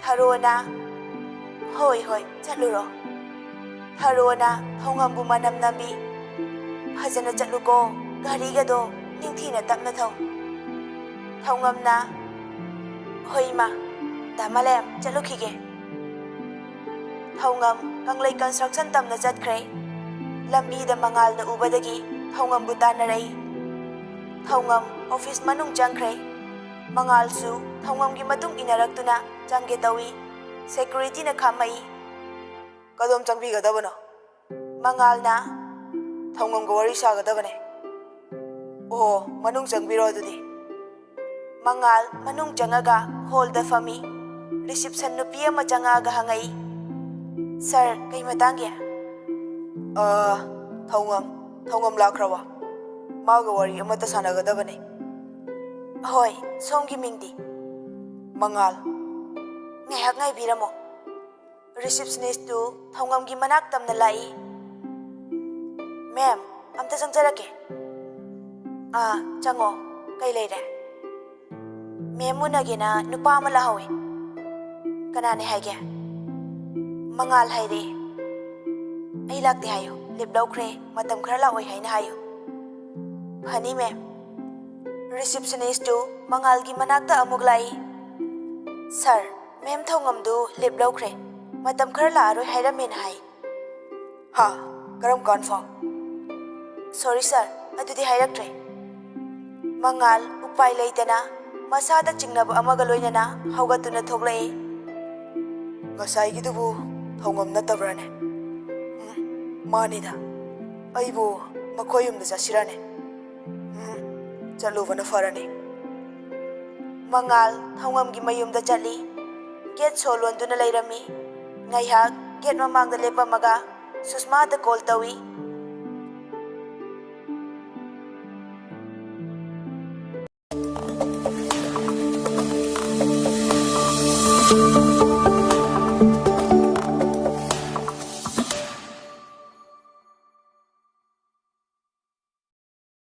ꯊꯔꯣꯅ, "ꯍꯣꯏ, ꯍꯣꯏ, ꯆꯠꯂꯨꯔꯣ꯫" ꯊꯔꯣꯅ ꯊꯧꯉꯝꯕꯨ ꯃꯅꯝ ꯅꯝꯕꯤ꯫ "ꯐꯖꯅ ꯆꯠꯂꯨꯀꯣ, ꯒꯥꯔꯤꯒꯗꯣ ꯅꯤꯡꯊꯤꯅ ꯇꯞꯅ ꯊꯧ꯫" ꯊꯧꯉꯝꯅ, "ꯍꯣꯏ ꯏꯃꯥ, ꯗꯥ ꯃꯥꯂꯦꯝ, ꯆꯠꯂꯨꯈꯤꯒꯦ꯫" ꯊꯧꯉꯝ ꯀꯪꯂꯩ ꯀꯟꯁꯇ꯭ꯔꯛꯁꯟ ꯇꯝꯅ ꯆꯠꯈ꯭ꯔꯦ꯫ ꯂꯝꯕꯤꯗ ꯃꯉꯥꯜꯅ ꯎꯕꯗꯒꯤ ꯊꯧꯉꯝꯕꯨ ꯇꯥꯟꯅꯔꯛꯏ꯫ ꯊꯧꯉꯝ ꯑꯣꯐꯤꯁ ꯃꯅꯨꯡ ꯆꯪꯈ꯭ꯔꯦ꯫ ꯃꯉꯥꯜꯁꯨ ꯊꯧꯉꯝꯒꯤ ꯃꯇꯨꯡ ꯏꯟꯅꯔꯛꯇꯨꯅ ꯆꯪꯒꯦ ꯇꯧꯏ꯫ ꯁꯦꯀ꯭ꯌꯨꯔꯤꯇꯤꯅ ꯈꯥꯝꯃꯛꯏ꯫ "ꯀꯗꯣꯝ ꯆꯪꯕꯤꯒꯗꯕꯅꯣ?" ꯃꯉꯥꯜꯅ, "ꯊꯧꯉꯝꯒ ꯋꯥꯔꯤ ꯁꯥꯒꯗꯕꯅꯦ꯫" "ꯑꯣ, ꯃꯅꯨꯡ ꯆꯪꯕꯤꯔꯣ ꯑꯗꯨꯗꯤ꯫" ꯃꯉꯥꯜ ꯃꯅꯨꯡ ꯆꯪꯉꯒ ꯍꯣꯜꯗ ꯐꯝꯃꯤ꯫ ꯔꯤꯁꯤꯞꯁꯟ ꯅꯨꯄꯤ ꯑꯃ ꯆꯪꯉꯛꯑꯒ ꯍꯪꯉꯛꯏ, "ꯁꯥꯔ, ꯀꯩ ꯃꯇꯥꯡꯒꯤ?" "ꯑ, ꯊꯧꯉꯝ, ꯊꯧꯉꯝ ꯂꯥꯛꯈ꯭ꯔꯕ? ꯃꯥꯒ ꯋꯥꯔꯤ ꯑꯃꯠꯇ ꯁꯥꯟꯅꯒꯗꯕꯅꯦ꯫" "ꯍꯣꯏ, ꯁꯣꯝꯒꯤ ꯃꯤꯡꯗꯤ?" "ꯃꯉꯥꯜ꯫" "ꯉꯥꯏꯍꯥꯛ ꯉꯥꯏꯕꯤꯔꯝꯃꯣ꯫" ꯔꯤꯁꯤꯞꯁꯅꯤꯁꯇꯨ ꯊꯧꯉꯝꯒꯤ ꯃꯅꯥꯛ ꯇꯝꯅ ꯂꯥꯛꯏ꯫ "ꯃꯦꯝ, ꯑꯝꯇ ꯆꯪꯖꯔꯛꯀꯦ꯫" "ꯑꯥ, ꯆꯪꯉꯣ꯫ ꯀꯩ ꯂꯩꯔꯦ?" "ꯃꯦꯝ ꯎꯅꯒꯦꯅ ꯅꯨꯄꯥ ꯑꯃ ꯂꯥꯛꯍꯧꯋꯦ꯫" "ꯀꯅꯥꯅꯦ ꯍꯥꯏꯒꯦ?" "ꯃꯉꯥꯜ ꯍꯥꯏꯔꯛꯑꯦ꯫" "ꯑꯩ ꯂꯥꯛꯇꯦ ꯍꯥꯏꯌꯨ, ꯂꯤꯞ ꯂꯧꯈ꯭ꯔꯦ, ꯃꯇꯝ ꯈꯔ ꯂꯥꯛꯑꯣꯏ ꯍꯥꯏꯅ ꯍꯥꯏꯌꯨ꯫" "ꯐꯅꯤ ꯃꯦꯝ꯫" ꯔꯤꯁꯤꯞꯁꯅꯤꯁꯇꯨ ꯃꯉꯥꯜꯒꯤ ꯃꯅꯥꯛꯇ ꯑꯃꯨꯛ ꯂꯥꯛꯏ꯫ "ꯁꯥꯔ, ꯃꯦꯝ ꯊꯧꯉꯝꯗꯨ ꯂꯤꯞ ꯂꯧꯈ꯭ꯔꯦ, ꯃꯇꯝ ꯈꯔ ꯂꯥꯛꯑꯔꯣꯏ ꯍꯥꯏꯔꯝꯃꯦꯅ ꯍꯥꯏ꯫" "ꯍꯥ? ꯀꯔꯝ ꯀꯥꯟ ꯐꯥꯎ?" "ꯁꯣꯔꯤ ꯁꯥꯔ, ꯑꯗꯨꯗꯤ ꯍꯥꯏꯔꯛꯇ꯭ꯔꯦ꯫" ꯃꯉꯥꯜ ꯎꯄꯥꯏ ꯂꯩꯇꯅ ꯃꯁꯥꯗ ꯆꯤꯡꯅꯕ ꯑꯃꯒ ꯂꯣꯏꯅꯅ ꯍꯧꯒꯠꯇꯨꯅ ꯊꯣꯛꯂꯛꯏ꯫ "ꯉꯁꯥꯏꯒꯤꯗꯨꯕꯨ ꯊꯧꯉꯝ ꯅꯠꯇꯕ꯭ꯔꯥꯅꯦ? ꯎꯝ, ꯃꯥꯅꯤꯗ꯫ ꯑꯩꯕꯨ ꯃꯈꯣꯏ ꯌꯨꯝꯗ ꯆꯠꯁꯤꯔꯥꯅꯦ? ꯎꯝ, ꯆꯠꯂꯨꯕꯅ ꯐꯔꯅꯤ꯫" ꯃꯉꯥꯜ ꯊꯧꯉꯝꯒꯤ ꯃꯌꯨꯝꯗ ꯆꯠꯂꯤ꯫ ꯒꯦꯠ ꯁꯣ ꯂꯣꯟꯗꯨꯅ ꯂꯩꯔꯝꯃꯤ꯫ ꯉꯥꯏꯍꯥꯛ ꯒꯦꯠ ꯃꯃꯥꯡꯗ ꯂꯦꯞꯄꯝꯃꯒ ꯁꯨꯁꯃꯥꯗ ꯀꯣꯜ ꯇꯧꯏ꯫